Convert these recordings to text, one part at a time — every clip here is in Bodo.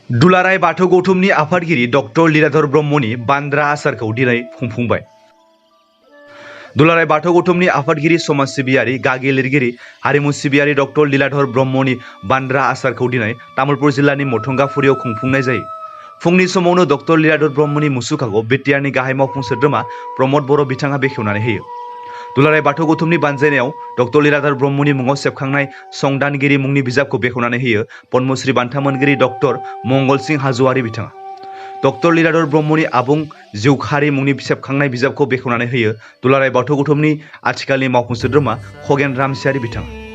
दुलाराय बाथौ गौथुमनि आफादगिरि डक्टर लीलाधर ब्रह्मनि बान्द्रा आसारखौ दिनै खुंफुंबाय। दुलाराय बाथौ गौथुमनि आफादगिरि समाज सिबियारि गागि लिरगिरि हारिमु सिबियारि डक्टर लीलाधर ब्रह्मनि बान्द्रा आसारखौ दिनै तामुलपुर जिल्लानि मथंगाफुरियाव खुंफुंनाय जायो। फुंनि समावनो डक्टर लीलाधर ब्रह्मनि मुसुखाखौ बिटिआरनि गाहाय मावफुं सोद्रोमा प्रमद बर' बिथाङा बेखेवनानै होयो। दुलाराय बाथौ गौथुमनि बानजायनायाव डक्टर लीलाधर ब्रह्मनि मुङाव सेबखांनाय संदानगिरि मुंनि बिजाबखौ बेखेवनानै होयो पद्मश्री बान्था मोनगिरि डक्टर मंगल सिंह हाज'वारि बिथाङा। डक्टर लीलाधर ब्रह्मनि आबुं जिउखारि मुंनि सेबखांनाय बिजाबखौ बेखेवनानै होयो दुलाराय बाथौ गौथुमनि आथिखालनि मावफुं सोद्रोमा खगेन रामसियारि बिथाङा।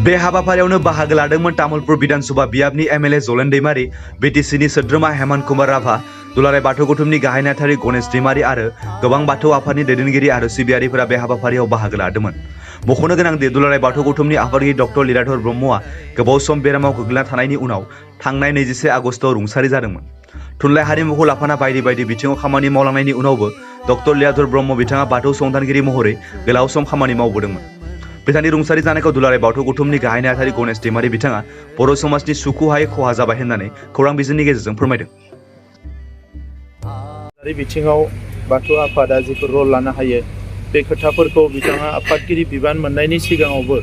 बे हाबाफारियावनो बाहागो लादोंमोन तामुलपुर बिधानसभा बियाबनि एमएलए जलेन दैमारि, बिटिसिनि सोद्रोमा हेमन्त कुमार राभा, दुलाराय बाथौ गौथुमनि गाहाय नेहाथारि गणेश दैमारि आरो गोबां बाथौ आफादनि दैदेनगिरि आरो सिबियारिफोरा बे हाबाफारियाव बाहागो लादोंमोन। मख'नो गोनांदि दुलाराय बाथौ गौथुमनि आफादगिरि डक्टर लीलाधर ब्रह्मआ गोबाव सम बेरामाव गोग्लैना थानायनि उनाव थांनाय 21 आगस्टआव रुंसारि जादोंमोन। थुनलाइ हारिमुखौ लाफाना बायदि बायदि बिथिङाव खामानि मावलांनायनि उनावबो डक्टर लीलाधर ब्रह्म बिथाङा बाथौ संदानगिरि महरै गोलाव सम खामानि मावबोदोंमोन। बिथांनि रुंसारि जानायखौ दुलाराय बाथौ गौथुमनि गाहाय नेहाथारि गणेश दैमारि बिथाङा बर' समाजनि सुखुहायै खहा जाबाय होननानै खौरां बिजोंनि गेजेरजों फोरमायदों। बिथिङाव बाथौ आफादा जिफोर रल लानो हायो बे खोथाफोरखौ बिथाङा आफादगिरि बिबान मोननायनि सिगाङावबो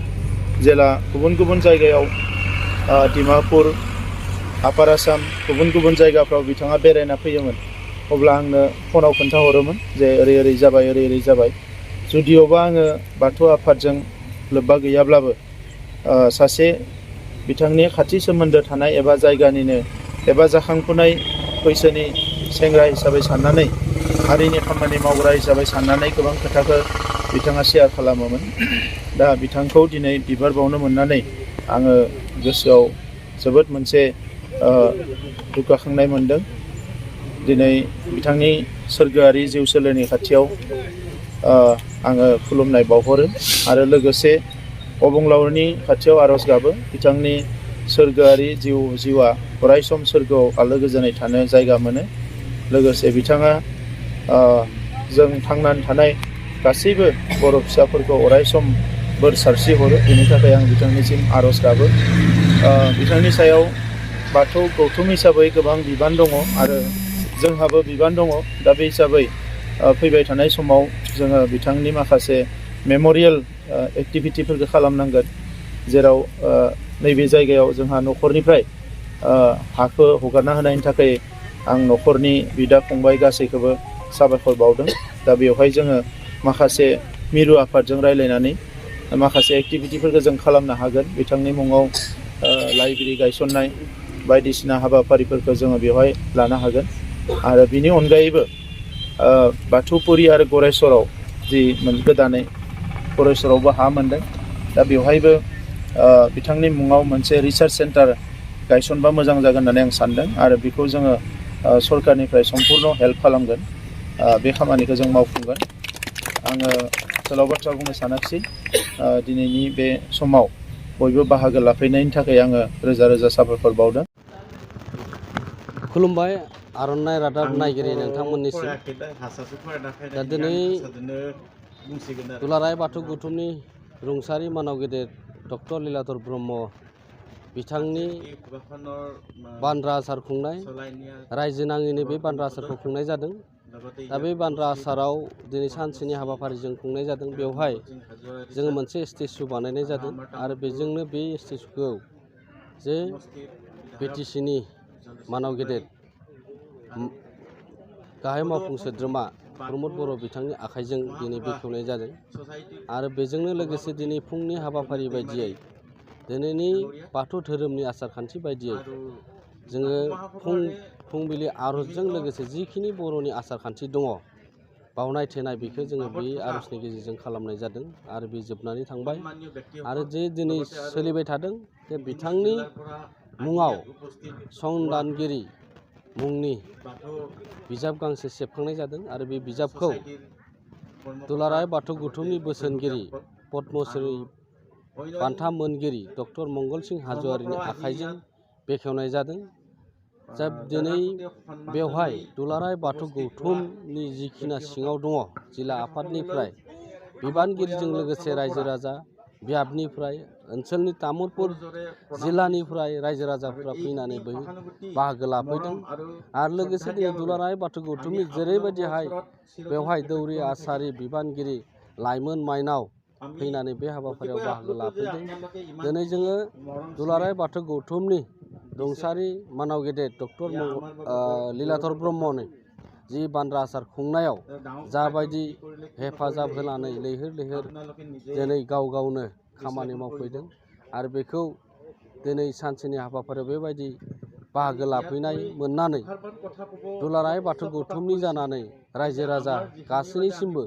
जेला गुबुन गुबुन जायगायाव डिमापुर, आपार आसाम गुबुन गुबुन जायगाफ्राव बिथाङा बेरायना फैयोमोन अब्ला आंनो फनाव खोन्थाहरोमोन जे ओरै ओरै जाबाय। जुदिअबा आङो बाथौ आफादजों लोब्बा गैयाब्लाबो सासे बिथांनि खाथि सोमोन्दो थानाय एबा जायगानिनो एबा जाखांफुनाय बैसोनि सेंग्रा हिसाबै साननानै हारिनि खामानि मावग्रा हिसाबै साननानै गोबां खोथाखौ बिथाङा शेयार खालामोमोन। दा बिथांखौ दिनै बिबार बावनो मोननानै आङो गोसोआव जोबोद मोनसे दुगाखांनाय मोनदों। दिनै बिथांनि सोरगोआरि जिउ सोलेरनि खाथियाव आङो खुलुमनाय बावहरो आरो लोगोसे अबंलावरिनि खाथियाव आर'ज गाबो बिथांनि सोरगोआरि जिउआ अरायसम सोरगोआव आलो गोजोनै थानो जायगा मोनो। लोगोसे बिथाङा जों थांनानै थानाय गासैबो बर' फिसाफोरखौ अरायसम बोर सारस्रि हरो। बेनि थाखाय आं बिथांनिसिम आर'ज गाबो। बिथांनि सायाव बाथौ गौथुम हिसाबै गोबां बिबान दङ आरो जोंहाबो बिबान दङ। दा बे हिसाबै फैबाय थानाय समाव जोङो बिथांनि माखासे मेम'रियेल एक्टिभिटिफोरखौ खालामनांगोन, जेराव नैबे जायगायाव जोंहा न'खरनिफ्राय हाखौ हगारना होनायनि थाखाय आं न'खरनि बिदा फंबाय गासैखौबो साबायखर बावदों। दा बेवहाय जोङो माखासे मिरु आफादजों रायज्लायनानै माखासे एक्टिभिटिफोरखौ जों खालामनो हागोन। बिथांनि मुङाव लाइब्रेरि गायसननाय बायदिसिना हाबाफारिफोरखौ जोङो बेवहाय लानो हागोन। आरो बिनि अनगायैबो बाथौपुरि आरो गरेस्वराव जि गोदानै गरेस्वरावबो हा मोनदों। दा बेवहायबो बिथांनि मुङाव मोनसे रिसार्च सेन्टार गायसनबा मोजां जागोन होननानै आं सानदों आरो बेखौ जोङो सरकारनिफ्राय सम्पुर्ण हेल्प खालामगोन। बे खामानिखौ जों मावफुंगोन। आङो गोलाव बाथ्रा बुंनो सानाखिसै। दिनैनि बे समाव बयबो बाहागो लाफैनायनि थाखाय आङो रोजा रोजा साबायखर बावदों। खुलुमबाय आर'नाइ रादाब नायगिरि नोंथांमोननिसिम। दा दिनै दुलाराय बाथौ गौथुमनि रुंसारि मानाव गेदेर डक्टर लीलाधर ब्रह्म बिथांनि बान्द्रा आसार खुंनाय, रायजो नाङैनो बे बान्द्रा आसारखौ खुंनाय जादों। दा बे बान्द्रा आसाराव दिनै सानसेनि हाबाफारिजों खुंनाय जादों। बेवहाय जोङो मोनसे स्टेचु बानायनाय जादों आरो बेजोंनो बे स्टेचुखौ जे बिटिसिनि मानाव गेदेर गाहाय मावफुं सोद्रोमा प्रमद बर' बिथांनि आखाइजों दिनै बेखेवनाय जादों। आरो बेजोंनो लोगोसे दिनै फुंनि हाबाफारि बायदियै दिनैनि बाथौ धोरोमनि आसारखान्थि बायदियै जोङो फुंबिलि आर'जजों लोगोसे जिखिनि बर'नि आसारखान्थि दङ बावनाय थेनाय बेखौ जोङो बे आर'जनि गेजेरजों खालामनाय जादों आरो बे जोबनानै थांबाय। आरो जे दिनै सोलिबाय थादों जे बिथांनि मुङाव संदानगिरि मुंनि बिजाब गांसे सेबखांनाय जादों आरो बे बिजाबखौ दुलाराय बाथौ गौथुमनि बोसोनगिरि पद्मश्री बान्था मोनगिरि डक्टर मंगल सिंह हाज'वारिनि आखाइजों बेखेवनाय जादों। जा दिनै बेवहाय दुलाराय बाथौ गौथुमनि जिखिना सिङाव दङ जिल्ला आफादनिफ्राय बिबानगिरिजों लोगोसे रायजो राजा बियाबनिफ्राय ओनसोलनि तामुलपुर जिल्लानिफ्राय रायजो राजाफ्रा फैनानै बै बाहागो लाफैदों आरो लोगोसे दिनै दुलाराय बाथौ गौथुमनि जेरैबायदिहाय बेवहाय दौरि आसारि बिबानगिरि लाइमोन माइनाव फैनानै बे हाबाफारियाव बाहागो लाफैदों। दिनै जोङो दुलाराय बाथौ गौथुमनि रुंसारि मानाव गेदेर डक्टर लीलाधर ब्रह्मनि जि बान्द्रा आसार खुंनायाव जाबायदि हेफाजाब होनानै लैहोर लैहोर दिनै गाव गावनो खामानि मावफैदों आरो बेखौ दिनै सानसेनि हाबाफारियाव बेबायदि बाहागो लाफैनाय मोननानै दुलाराय बाथौ गौथुमनि जानानै रायजो राजा गासैनिसिमबो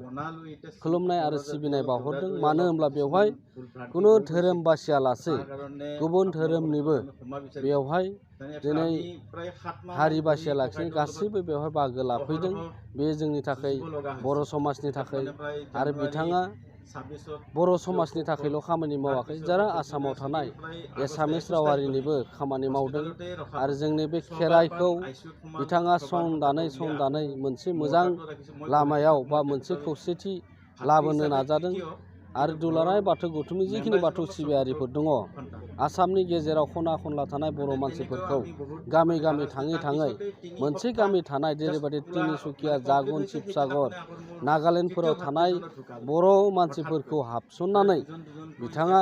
खुलुमनाय आरो सिबिनाय बावहरदों। मानो होनब्ला बेवहाय खुनु धोरोम बासियालासे गुबुन धोरोमनिबो बेवहाय दिनै हारि बासियालासेनो गासैबो बेवहाय बाहागो लाफैदों। बे जोंनि थाखाय बर' समाजनि थाखाय आरो बिथाङा बर' समाजनि थाखायल' खामानि मावाखै, जारा आसामाव थानाय एसामिस रावारिनिबो खामानि मावदों आरो जोंनि बे खेराइखौ बिथाङा संदानै मोनसे मोजां लामायाव बा मोनसे खौसेथि लाबोनो नाजादों। आरो दुलाराय बाथौ गौथुमनि जिखिनि बाथौ सिबियारिफोर दङ, आसामनि गेजेराव खना खनला थानाय बर' मानसिफोरखौ गामि गामि थाङै मोनसे गामि थानाय जेरैबायदि तिनिसुकिया, जागन, शिबसागर, नागालेण्डफोराव थानाय बर' मानसिफोरखौ हाबसननानै बिथाङा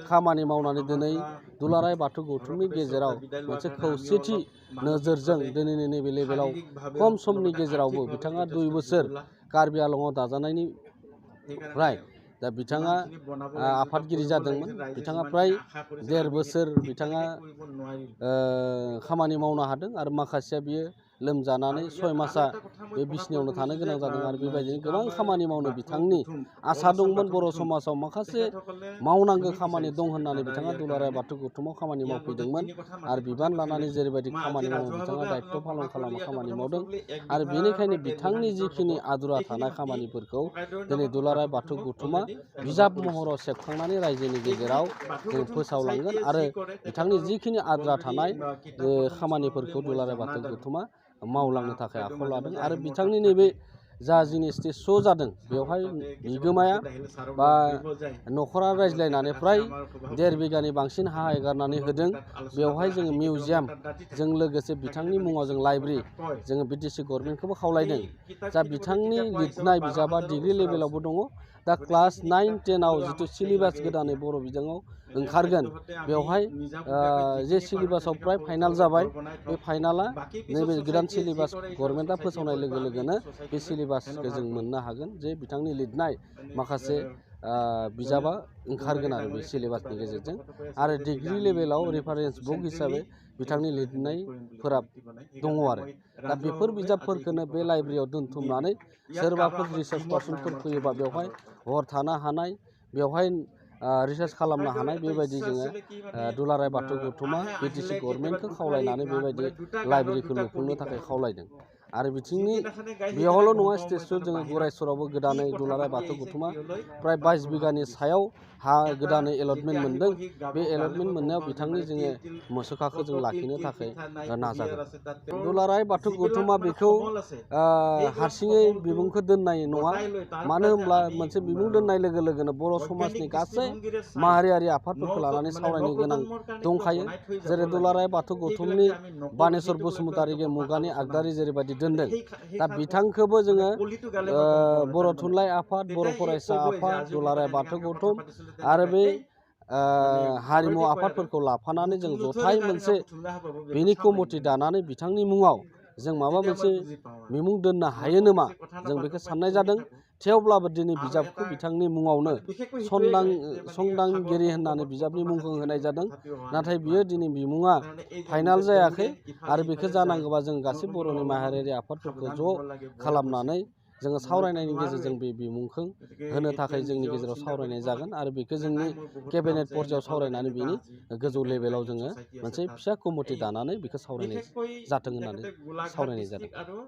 खामानि मावनानै दिनै दुलाराय बाथौ गौथुमनि गेजेराव मोनसे खौसेथि नोजोरजों दिनैनि नैबे लेभेलाव खम समनि गेजेरावबो बिथाङा 2 बोसोर कार्बि आंलंआव दाजानायनिफ्राय दा बिथाङा आफादगिरि जादोंमोन। बिथाङा फ्राय 1.5 बोसोर बिथाङा खामानि मावनो हादों आरो माखासेया बियो लोमजानानै 6 मासा बे बिसनायावनो थानो गोनां जादों आरो बेबायदिनो गोबां खामानि मावनो बिथांनि आसा दंमोन। बर' समाजाव माखासे मावनांगौ खामानि दं होननानै बिथाङा दुलाराय बाथौ गौथुमाव खामानि मावफैदोंमोन आरो बिबान लानानै जेरैबायदि खामानि मावो बिथाङा दायित्व पालन खालामनो खामानि मावदों आरो बेनिखायनो बिथांनि जिखिनि आदुरा थानाय खामानिफोरखौ दिनै दुलाराय बाथौ गौथुमा बिजाब महराव सेबखांनानै रायजोनि गेजेराव जों फोसावलांगोन आरो बिथांनि जिखिनि आद्रा थानाय खामानिफोरखौ दुलाराय बाथौ गौथुमा मावलांनो थाखाय आखायाव लादों आरो बिथांनि नैबे जा जोंनि स्टेज श' जादों बेवहाय बिगोमाया बा न'खरा रायज्लायनानै फ्राय 1.5 बिगानि बांसिन हा एगारनानै होदों। बेवहाय जोङो मिउजियाम जों लोगोसे बिथांनि मुङाव जों लाइब्रेरि जोङो BTC गभर्नमेन्टखौबो खावलायदों। जा बिथांनि लिरनाय बिजाबा डिग्रि लेभेलावबो दङ। दा क्लास 9, 10आव जिथु सिलेबास गोदानै बर' बिजोङाव ओंखारगोन बेवहाय जे सिलेबासाव फ्राय फाइनाल जाबाय, बे फाइनाला नैबे गोदान सिलेबास गभर्नमेन्टआ फोसावनाय लोगो लोगोनो बे सिलेबासखौ जों मोननो हागोन जे बिथांनि लिरनाय माखासे बिजाबा ओंखारगोन आरो बे सिलेबासनि गेजेरजों आरो डिग्रि लेभेलाव रेफारेन्स बुक हिसाबै बिथांनि लिरनायफोरा दङ आरो दा बेफोर बिजाबफोरखौनो बे लाइब्रेरियाव दोनथुमनानै सोरबाफोर रिसार्च पार्सनफोर फैयोबा बेवहाय हर थानो हानाय, बेवहाय रिसार्च खालामनो हानाय बेबायदि जोङो दुलाराय बाथौ गौथुमा BTC गभर्नमेन्टखौ खावलायनानै बेबायदि लाइब्रेरिखौ लुफुंनो थाखाय खावलायदों आरो बिथिंनि बेयावल' नङा, स्टेजखौ जोङो गरायसरावबो गोदानै दुलाराय बाथौ गौथुमा फ्राय 22 बिगानि सायाव हा गोदानै एलटमेन्ट मोनदों। बे एलटमेन्ट मोननायाव बिथांनि जोङो मुसुखाखौ जों लाखिनो थाखाय नाजागोन। दुलाराय बाथौ गौथुमा बेखौ हारसिङै बिमुंखौ दोननाय नङा। मानो होनब्ला मोनसे बिमुं दोननाय लोगो लोगोनो बर' समाजनि गासै माहारियारि आफादफोरखौ लानानै सावरायनो गोनां दंखायो। जेरै दुलाराय बाथौ गौथुमनि बानेस्वर बसुमतारी मुगानि आगदारि जेरैबायदि दोनदों, दा बिथांखौबो जोङो बर' थुनलाइ आफाद, बर' फरायसा आफाद, दुलाराय बाथौ गौथुम आरो बे हारिमु आफादफोरखौ लाफानानै जों जथाय मोनसे बेनि कमिटि दानानै बिथांनि मुङाव जों माबा मोनसे बिमुं दोननो हायो नामा जों बेखौ साननाय जादों। थेवब्लाबो दिनै बिजाबखौ बिथांनि मुङावनो संदानगिरि होननानै बिजाबनि मुंखौ होनाय जादों। नाथाय बियो दिनै बिमुङा फाइनाल जायाखै आरो बेखौ जानांगौबा जों गासै बर'नि माहारियारि आफादफोरखौ ज' खालामनानै जोङो सावरायनायनि गेजेरजों बे बिमुंखौ होनो थाखाय जोंनि गेजेराव सावरायनाय जागोन आरो बेखौ जोंनि केबिनेट पर्यायाव सावरायनानै बिनि गोजौ लेभेलाव जोङो मोनसे फिसा कमिटि दानानै बेखौ सावरायनाय जाथों होननानै सावरायनाय जादों।